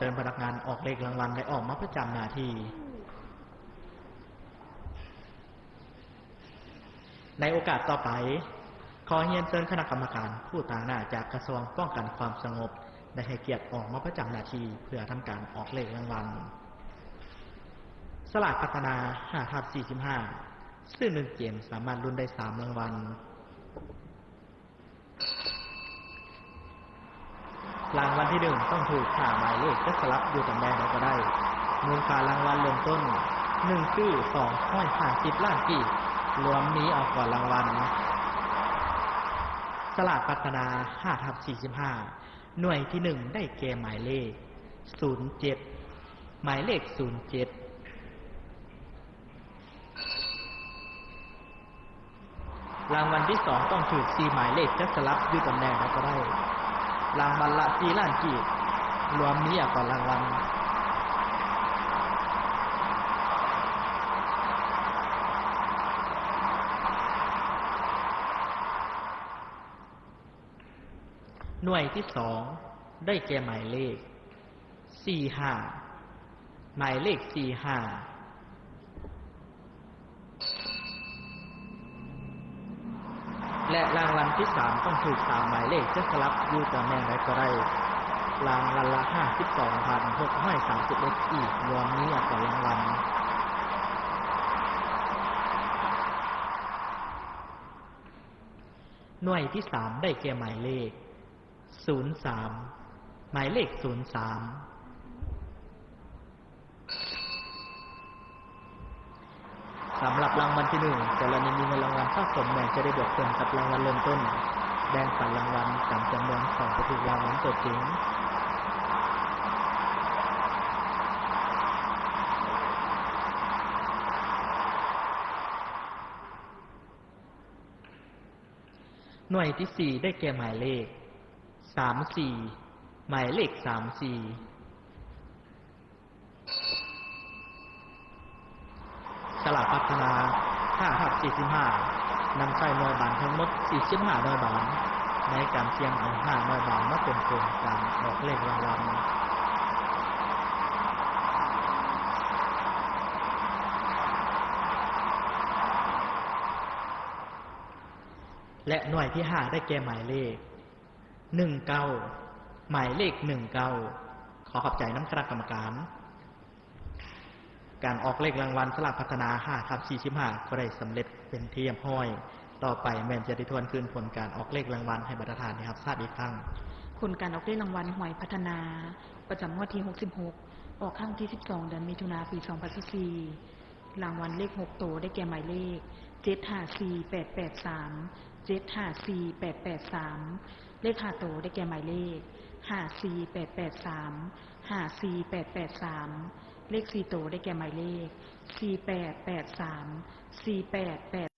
ນພະນັກງານອອກເລກລາງວັນໄດ້ອອກມາປະຈຳໜ້າທີ່. ໃນໂອກາດຕໍ່ໄປ, ຂໍຮຽນເຊີນຄະນະກຳມະການຜູ້ຕາງໜ້າຈາກກະຊວງປ້ອງກັນຄວາມສະຫງົບ ໄດ້ໃຫ້ກຽດອອກມາປະຈຳໜ້າທີ່ເພື່ອທຳການອອກເລກລາງວັນ. ສະຫຼາກພັດທະນາ ຫ້າທັບສີ່ສິບຫ້າ ຊື້ໜຶ່ງເກມສາມາດລຸ້ນໄດ້ສາມລາງວັນ. ລາງວັນທີໜຶ່ງຕ້ອງຖືກຫ້າໝາຍເລກ ຈະສະຫຼັບຢູ່ຕຳແໜ່ງໃດກໍໄດ້. ມູນຄ່າລາງວັນເລີ່ມຕົ້ນ ໜຶ່ງຊື້ສອງຮ້ອຍຫ້າສິບລ້ານກີບ ລວມມີເອົາກ່ອນລາງວັນ. ສະຫຼາກພັດທະນາ ຫ້າທັບສີ່ສິບຫ້າ ໜ່ວຍທີໜຶ່ງໄດ້ແກ່ໝາຍເລກ ສູນເຈັດ ໝາຍເລກ ສູນເຈັດ. ລາງວັນທີສອງຕ້ອງຖືກສີ່ໝາຍເລກ ຈະສະຫຼັບຢູ່ຕຳແໜ່ງໃດກໍໄດ້. ລາງວັນລະສີ່ລ້ານກີບ ລວມມີເອົາກ່ອນລາງວັນ. ໜ່ວຍທີສອງໄດ້ແກ່ໝາຍເລກ ສີ່ຫ້າ ໝາຍເລກ ສີ່ຫ້າ. ແລະ ລາງວັນທີສາມຕ້ອງຖືກສາມໝາຍເລກ ຈະສະຫຼັບຢູ່ຕຳແໜ່ງໃດກໍໄດ້. ລາງວັນລະຫ້າສິບສອງພັນຫົກຮ້ອຍສາມສິບເອັດ ອີກ ລວມມີເອົາກ່ອນລາງວັນ. ໜ່ວຍທີສາມໄດ້ແກ່ໝາຍເລກ ສູນສາມ ໝາຍເລກ ສູນສາມ. ສຳລັບລາງວັນທີໜຶ່ງ ແຕ່ລະໜ່ວຍມີເງິນລາງວັນສະສົມແມ່ນຈະໄດ້ບວກເພີ່ມກັບລາງວັນເລີ່ມຕົ້ນ ແບ່ງປັນລາງວັນຕາມຈຳນວນຂອງຜູ້ຖືກລາງວັນຕົວຈິງ. ໜ່ວຍທີສີ່ໄດ້ແກ່ໝາຍເລກ ສາມສີ່ ໝາຍເລກ ສາມສີ່. ສະຫຼາກພັດທະນາ ຫ້າທັບສີ່ສິບຫ້າ ນຳໃຊ້ໜ່ວຍບານທັງໝົດ ສີ່ສິບຫ້າໜ່ວຍບານ ໃນການສ່ຽງເອົາຫ້າໜ່ວຍບານມາເປັນໂກນການອອກເລກລາງວັນ. ແລະ ໜ່ວຍທີຫ້າໄດ້ແກ່ໝາຍເລກ ໜຶ່ງເກົ້າ ໝາຍເລກ ໜຶ່ງເກົ້າ. ຂໍຂອບໃຈນຳຄະນະກຳມະການ. ການອອກເລກລາງວັນສະຫຼາກພັດທະນາ ຫ້າທັບສີ່ສິບຫ້າ ກໍໄດ້ສຳເລັດເປັນທີ່ຮຽບຮ້ອຍ. ຕໍ່ໄປແມ່ນຈະໄດ້ທວນຄືນຜົນການອອກເລກລາງວັນໃຫ້ບັນດາທ່ານໄດ້ຮັບຊາບອີກຄັ້ງ. ຜົນການອອກເລກລາງວັນຫວຍພັດທະນາ ປະຈຳງວດທີຫົກສິບຫົກ ອອກຄັ້ງທີສິບສອງ ເດືອນມິຖຸນາ ປີສອງພັນຊາວສີ່. ລາງວັນເລກຫົກໂຕໄດ້ແກ່ໝາຍເລກ ເຈັດຫ້າສີ່ແປດແປດສາມ ເຈັດຫ້າສີ່ແປດແປດສາມ. ເລກຫ້າໂຕໄດ້ແກ່ໝາຍເລກ ຫ້າສີ່ແປດແປດສາມ ຫ້າສີ່ແປດແປດສາມ. ເລກສີ່ໂຕໄດ້ແກ່ໝາຍເລກ ສີ່ແປດແປດສາມ ສີ່ແປດແປດ